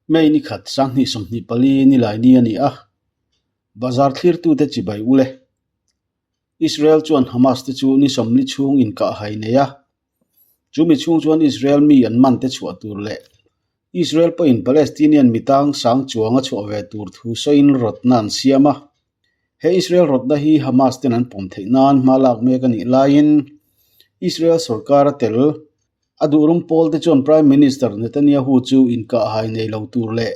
May ni khat 2024 nilai ni a ni a, bazar thlirtute chibai u le. Israel chuan Hamas te chu ni 40 chhung inkahhai nei a, chumi chhung chuan Israel mi an man te chhuah tur leh Israel pawhin Palestinian mi tang sang chuang a chhuah ve tur thu sawiin rawtna an siam a. He Israel rawtna hi Hamas ten an pawm theih nan hma lak mek a nih laiin Israel sorkar a tel A duhrum pawl te chuan Prime Minister Netanyahu chu inkahhai nei lo tur leh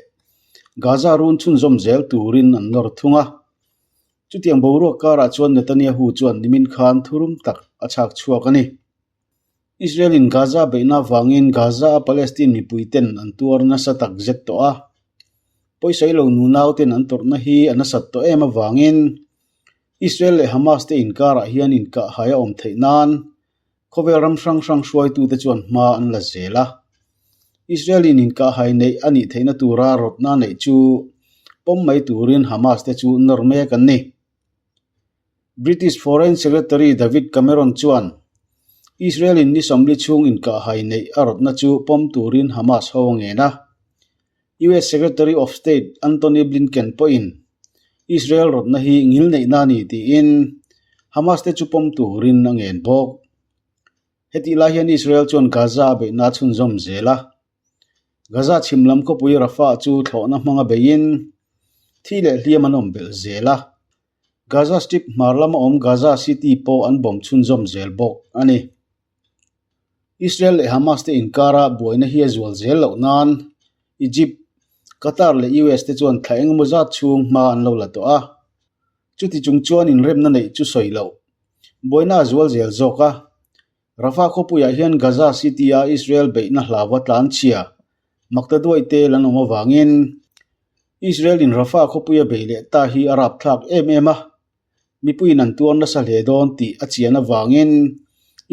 Gaza run chhunzawm zel turin an nawr thung a. Chutiang boruak karah chuan Netanyahu chuan nimin khan thurum tak a chhak chhuak a ni. Israel in Gaza beihna avangin Gaza a Palestine mipui ten an tuar nasa tak zet tawh a. Pawisawi lo nunau ten an tawrhna hi a nasat tawh em avangin Israel leh Hamas te inkarah hian inkahhai a awm theih nan Khawvel ram hrang hrang hruaitute chuan hma an la zel a. Israel-in inkahhai neih a nih theihna tura rawtna neih chu pawm mai turin Hamas te chu nawr mek an ni. British Foreign Secretary David Cameron chuan Israel-in ni 40 chhung inkahhai neih a rawtna chu pawm turin Hamas ho a ngen a. US Secretary of State Antony Blinken pawhin Israel rawtna hi ngil neihna a ni tiin Hamas te chu pawm turin a ngen bawk. Hetih lai hian Israel chuan Gaza a beihna a chhunzawm zel a. Gaza chhim lam khawpui Rafah chu thlawhna hmanga beiin thi leh hliam an awm belh zel a. Gaza Strip hmar lama awm Gaza City pawh an bawm chhunzawm zel bawk a ni. Israel leh Hamas te inkara buaina hi a zual zel loh nan Egypt, Qatar leh US te chuan thla engemaw zat chhung hma an lo la tawh a. Chuti chung chuan inremna neih chu sawi loh. Buaina a zual zel zawk a. Rafah khawpuiah hian Gaza City-a Israel beihna hlauva tlanchhia makta duai te lan awm avangin Israel-in Rafah khawpuia bei leh ta hi a rapthlak em em a. Mipuiin an tuar nasa hle dawn tih a chian avangin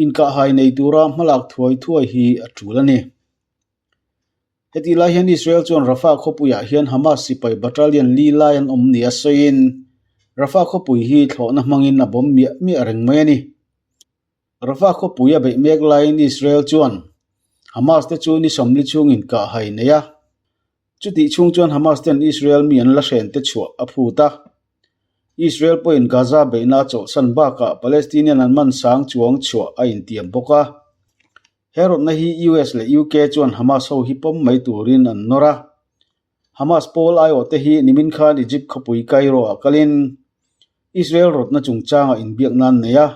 inkahhai nei tura hmalak thuai thuai hi a tul a ni. Hetih lai hian Israel chuan Rafah khawpuiah hian Hamas sipai battalion li lai an awm nia sawiin Rafah khawpui hi thlawhna hmangin a bawm miah miah reng mai a ni. Rafah khawpui a beih mek laiin Israel chuan Hamas te chu ni 40 chhung inkahhai nei a. Chutih chhung chuan Hamas ten Israel mi an la hren te chhuah a phut a. Israel pawhin Gaza beihna a chawlhsan bakah Palestinian an man sang chuang chhuah a intiam bawk a. He rawtna hi US leh UK chuan Hamas ho hi pawm mai turin an nawr a. Hamas pawl aiawhte hi nimin khan Egypt khawpui Cairo-ah kalin Israel rawtna chungchangah inbiakna an nei a.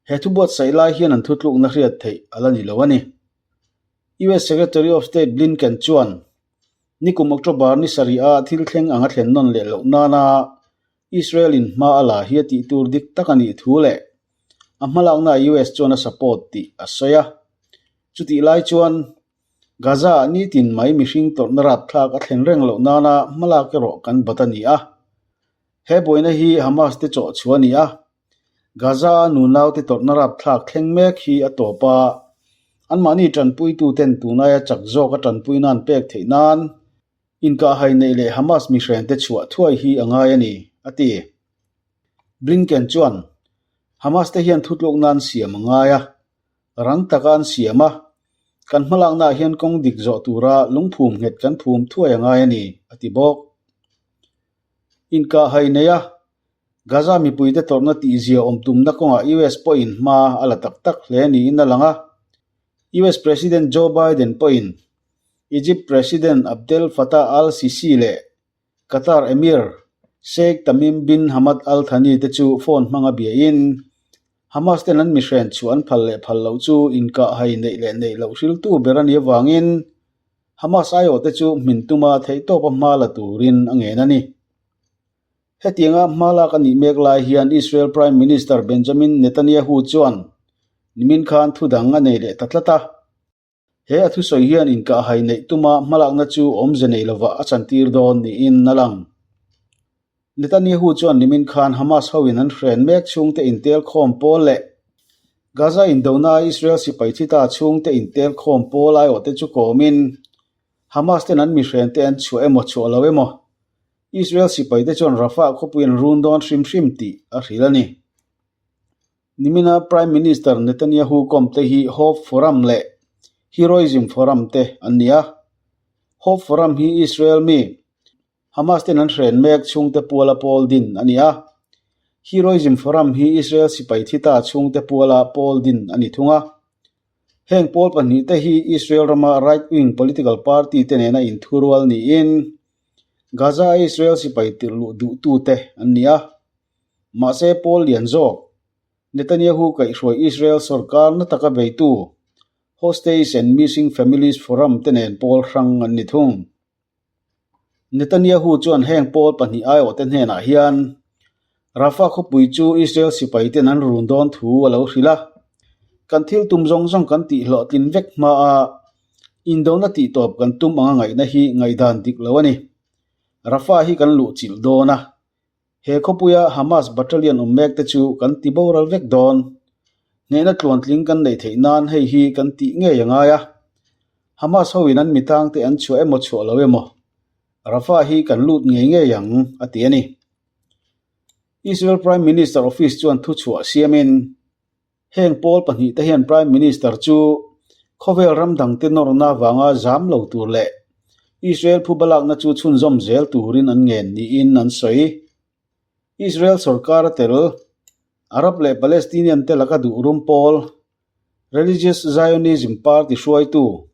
He thubuatsaih lai hian an thutlukna hriat theih a la ni lo a ni. US Secretary of State Blinken chuan nikum October ni sarih-a thil thleng anga thlen nawn leh loh nana Israel-in hma a la hi a tih tur dik tak a nih thu leh a hmalaknaah US chuan a support tih a sawi a. Chutih lai chuan Gaza-ah nitin mai mihring tawrhna rapthlak a thlen reng loh nana hmalak erawh kan bat a ni a. He buaina hi Hamas te chawh chhuah a ni a. Gaza-a nunaute tawrhna rapthlak thleng mek hi a tawp a, anmahni tanpuituten tunaia chak zawka tanpuina an pek theih nan inkahhai neih leh Hamas mihrente chhuah thuai hi a ngai a ni, a ti. Blinken chuan, Hamas te hian thutlukna an siam a ngai a, rang taka an siam a, kan hmalaknaah hian kawng dik zawh tura lungphum nghet kan phum thuai a ngai a ni, a ti bawk. Inkahhai nei a, Gaza mipuite tawrhna tihzia awm tumna kawngah US pawhin hma a la tak tak hle niin a lang a. US President Joe Biden pawhin Egypt President Abdel Fattah al-Sisi leh Qatar Emir Sheikh Tamim bin Hamad Al Thani te chu phone hmanga biain Hamas ten an mihren chhuah an phal leh phal loh chu inkahhai neih leh neih loh hriltu ber a nih avangin Hamas aiawhte chu hmin tuma theihtawpa hma la turin a ngen a ni. Hetianga hma lak a nih mek lai hian Israel Prime Minister Benjamin Netanyahu chuan nimin khan thu dang a nei leh ta tlat a. He a thusawi hian inkahhai neih tuma hmalakna chu awmze nei lovah a chantir dawn niin a lang. Netanyahu chuan nimin khan Hamas hoin an hren mek chhungte intelkhawm pawl leh Gaza indona Israel sipai thi ta chhungte intelkhawm pawl aiawhte chu kawmin Hamas ten an mihrente an chhuah emaw chhuah lo emaw Israel sipaite chuan Rafah khawpui an run dawn hrim hrim tih a hrilh a ni. Nimina Prime Minister Netanyahu kawmte hi Hope Forum leh Heroism Forum te an ni a. Hope Forum hi Israel mi, Hamas ten an hren mek chhungte puala pawl din a ni a. Heroism Forum hi Israel sipai thi ta chhungte puala pawl din a ni thung a. Heng pawl pahnihte hi Israel rama right-wing political party te nena inthurual niin Gaza-a Israel sipai tirh luh duhtute an ni a. Mahse pawl lian zawk, Netanyahu kaihhruai Israel sorkar na taka beitu Hostage and Missing Families Forum te nen pawl hrang an ni thung. Netanyahu chuan heng pawl pahnih aiawhte hnenah hian Rafah khawpui chu Israel sipaiten an run dawn thu a lo hrilh a, Kan thil tum zawng zawng kan tih hlawhtlin vek hmaa indona tihtawp kan tum anga ngaihna hi ngaihdan dik lo a ni. Rafah hi kan luhchilh dawn a, He khawpuia Hamas battalion awm mek te chu kan ti boral vek dawn. Hnehna tluantling kan neih theih nan hei hi kan tih ngei a ngai a. Hamas hoin an mitang te an chhuah emaw chhuah lo emaw, Rafah hi kan lut ngei ngei ang, a ti a ni. Israel Prime Minister Office chuan thuchhuah siamin, Heng pawl pahnihte hian Prime Minister chu khawvel ram dangte nawrna vanga zam lo tur leh Israel phubalakna chu chhunzawm zel turin an ngen niin an sawi. Israel sorkar a tel, Arab leh Palestinian te laka duh rum pawl, Religious Zionism party hruaitu,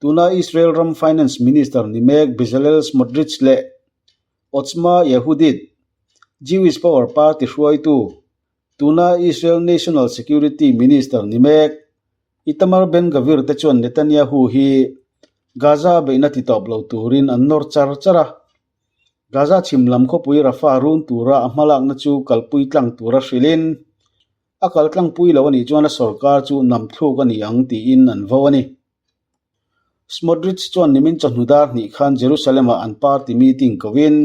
tuna Israel ram Finance Minister ni mek Bezalel Smotrich leh Otzma Yehudit, Jewish Power party hruaitu, Tuna Israel National Security Minister ni mek, Itamar Ben-Gvir te chuan Netanyahu hi Gaza beihna titawp lo turin an nawr char char a. Gaza chhim lam khawpui Rafah run tura a hmalakna chu kalpui tlang tura hrilhin, a kal tlangpui lo a nih chuan a sorkar chu nam thluk a ni ang tiin an vo a ni. Smotrich chuan nimin chawhnu dar hnih khan Jerusalem-ah an party meeting kovin,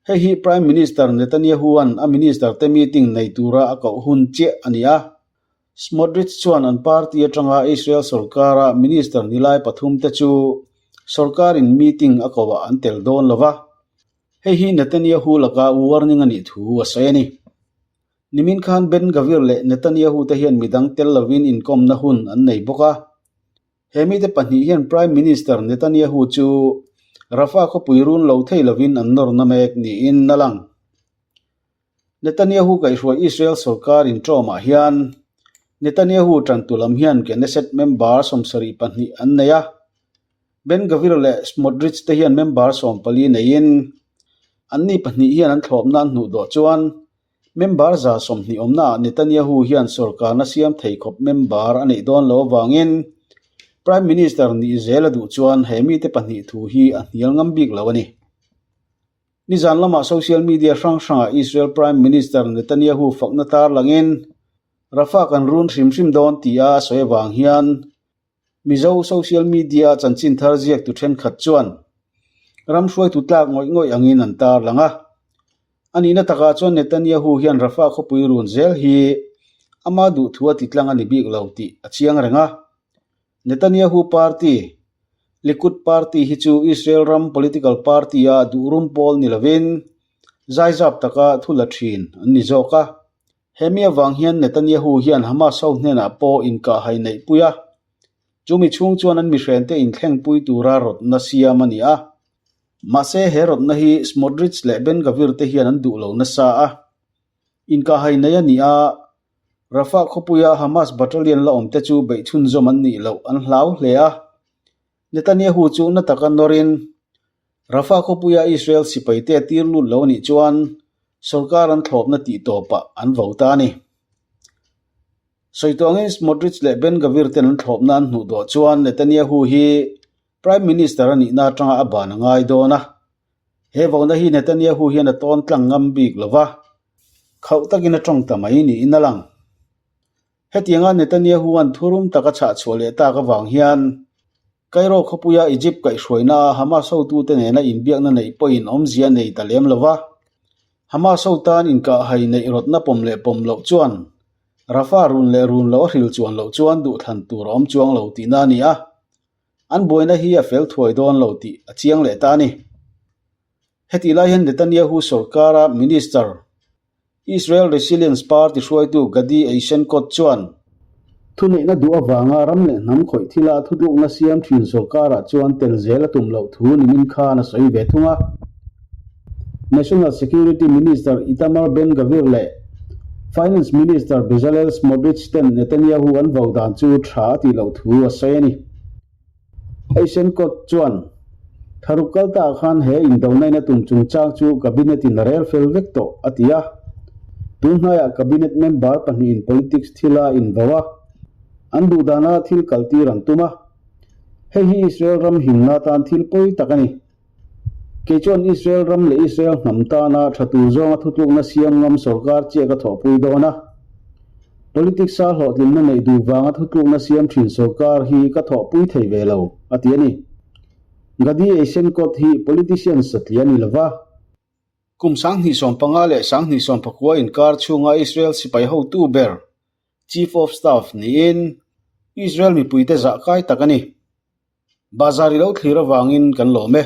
Hei hi Prime Minister Netanyahu-a'n a minister-te meeting nei tura a koh hun chiah a ni a. Smotrich chuan an party atanga Israel sorkara minister ni lai pathumte chu sorkarin meeting a koh-ah an tel dawn lo va, hei hi Netanyahu laka warning a nih thu a sawi a ni. Nimin khan Ben Gvir leh Netanyahu te hian midang tel lovin inkawmna hun an nei bawk a. He mite pahnih hian Prime Minister Netanyahu chu Rafah khawpui run lo thei lovin an nawrna mek niin a lang. Netanyahu kaihhruai Israel sorkar inṭawmah hian Netanyahu ṭantu lam hian Knesset member 72 an nei a, Ben Gvir leh Smotrich te hian member 14 neiin anni pahnih hian an thlawpna an hnuh dawh chuan Member 120 awmnaah Netanyahu hian sorkarna siam thei khawp member a neih dawn lo avangin Prime Minister nih zel a duh chuan he mite pahnih thu hi a hnial ngam bik lo a ni. Nizan lamah social media hrang hrangah Israel Prime Minister Netanyahu fakna tarlangin Rafah kan run hrim hrim dawn tia a sawi avang hian Mizo social media-a chanchin thar ziaktu thenkhat chuan ram hruaitu tlak ngawih ngawih angin an tarlang a. A nihna takah chuan Netanyahu hian Rafah khawpui run zel hi ama duhthu a titlang a ni bik lo tih a chiang reng a. Netanyahu party, Likud party hi chu Israel ram political party-a duhrum pawl ni lovin zaizap taka thu la thin an ni zawk a. Hemi avang hian Netanyahu hian Hamas ho hnenah pawh inkahhai neihpui a, chumi chhung chuan an mihrente inthlengpui tura rawtna siam a ni a. Mahse, he rawtna hi Smotrich leh Ben Gvir te hian an duh lo nasa a. Inkahhai nei a ni a, Rafah khawpuia Hamas battalion la awmte chu beih chhunzawm an nih loh an hlau hle a. Netanyahu chu na taka nawrin Rafah khawpuia Israel sipaite a tir lut lo a nih chuan sorkar an thlawpna tih tawpah an vo ta a ni. Sawi tawh angin Smotrich leh Ben Gvir ten an thlawpna an hnuh dawh chuan Netanyahu hi Prime Minister a nihna atanga a ban a ngai dawn a. He vona hi Netanyahu hian a tawn tlang ngam bik lo va, khauh takin a tawng ta mai niin a lang. Hetianga Netanyahu-a'n thurum tak a chhah chhuah leh tak avang hian Cairo khawpuia Egypt kaihhruainaah Hamas hotute nena inbiakna neih pawhin awmzia a nei ta lem lo va. Hamas ho tan inkahhai neih rawtna pawm leh pawm loh chuan Rafah run leh run loh a hril chuan loh chuan duhthlan tur a awm chuang lo tihna a ni a. An buaina hi a fel thuai dawn lo tih a chiang leh ta a ni. Hetih lai hian Netanyahu sorkara minister, Israel Resilience Party hruaitu Gadi Eisenkot chuan. Thuneihna duh avanga ram leh hnam khawih thila thutlukna siam thin sorkarah chuan tel zel a tum loh thu nimin khan a sawi ve thung a. National Security Minister Itamar Ben-Gvir leh Finance Minister Bezalel Smotrich ten Netanyahu an vau dan chu tha a tih loh thu a sawi a ni. Eisenkot chuan, Tharuk kal ta khan he indona in a tum chungchang chu Cabinet in a rel fel vek tawh, a ti a. Tun hnaiah Cabinet member pahnihin politics thil a invo a, an duh dana thil kaltir an tum a. Hei hi Israel ram himna atan thil pawi tak a ni. Kei chuan Israel ram leh Israel hnam tana tha tur zawnga thutlukna siam ngam sorkar chiah ka thawhpui dawn a. Politics-a hlawhtlinna neih duh vanga thutlukna siam thin sorkar hi ka thawhpui thei ve lo, a ti a ni. Gadi Eisenkot hi politician satliah a ni lova. Kum 2015 leh 2019 inkar chhunga Israel sipai hotu ber, Chief of Staff, niin Israel mipuite zah kai tak a ni. Bazar i lo thlir avangin kan lawm e.